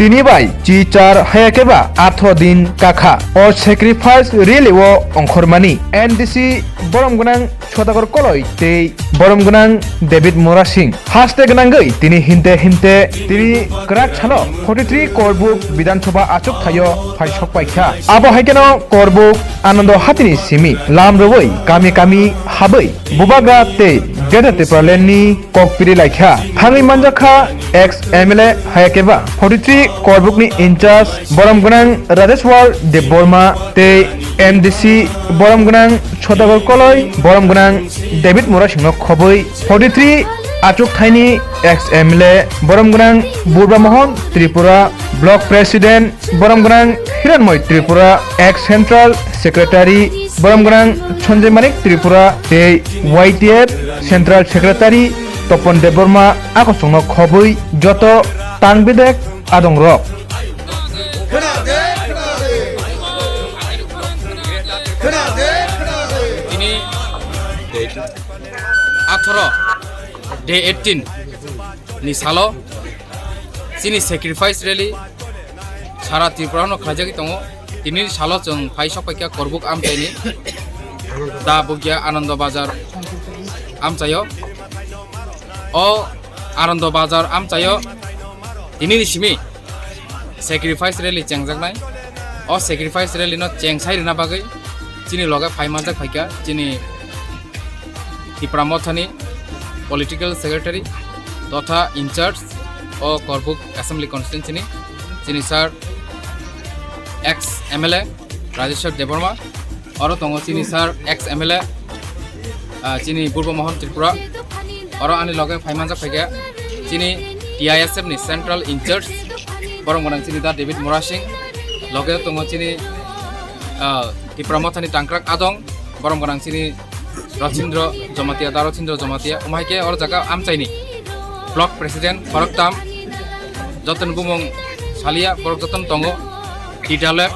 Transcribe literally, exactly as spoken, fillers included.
Tini bai chichar hayakeba atho din kakha o sacrifice rally o ongkhormani N D C borom gwnang Sodagar Koloi tei borom gwnang David Murasing haste gwnangwi tini hinte hinte tini kwrak salo forty three Korbuk Bidhan Sabha achuk thaio phai sok paikha. Abo hai kheno Korbuk Anando Hatini simi lam rwui kami kami habwi Bubagra tei Greater Tipraland ni kok piri laikha. Thangwi manjakha ex M L A hayakeba forty three Korbuk ni in charge borom gwnang Radheshwar Debbarma tei M D C borom gwnang Sodagar Koloi, borom gwnang David Murasingno khobwi forty three achuk thaini ex M L A borom gwnang Burba Mohan Tripura, block president borom gwnang Hiranmoi Tripura, ex central secretary borom gwnang Sanjay Manik Tripura tei Y T F central secretary Topon Debbarma akosongno khobwi joto tang bedek adongrok. Tini atharo day eighteen ni salo chini sacrifice rally sara Tripura no khlaijagwi tongo. Tini salo chwng phai sok paikha Korbuk amchaini da bugya Anando Bazar amchaio. O Anando Bazar amchaio tini ni simi sacrifice rally chengjaknai. O sacrifice rally no chengsai rina bagwi chini loge phai manjak phaikha chini Tipra Mothani political secretary totha in charge o Korbuk Assembly Constituency ni chini sir ex M L A Rajeshwar Debbarma, oro tongo chini sir ex M L A, ah, chini Purbo Mohon Tripura, oro ani loge phai manjak phaikha chini T I S F ni central in charge, borom gwnang chini da David Murasing, loge tongo chini, ah, Tipra Mothani Tangkrak Adong, borom gwnang chini Rachindra Jamatia, da Rachindra Jamatia, omo hai khe oro jaga amchaini block president khoroktham, jotoni bumung salia, borok jotono tongo, Tidale,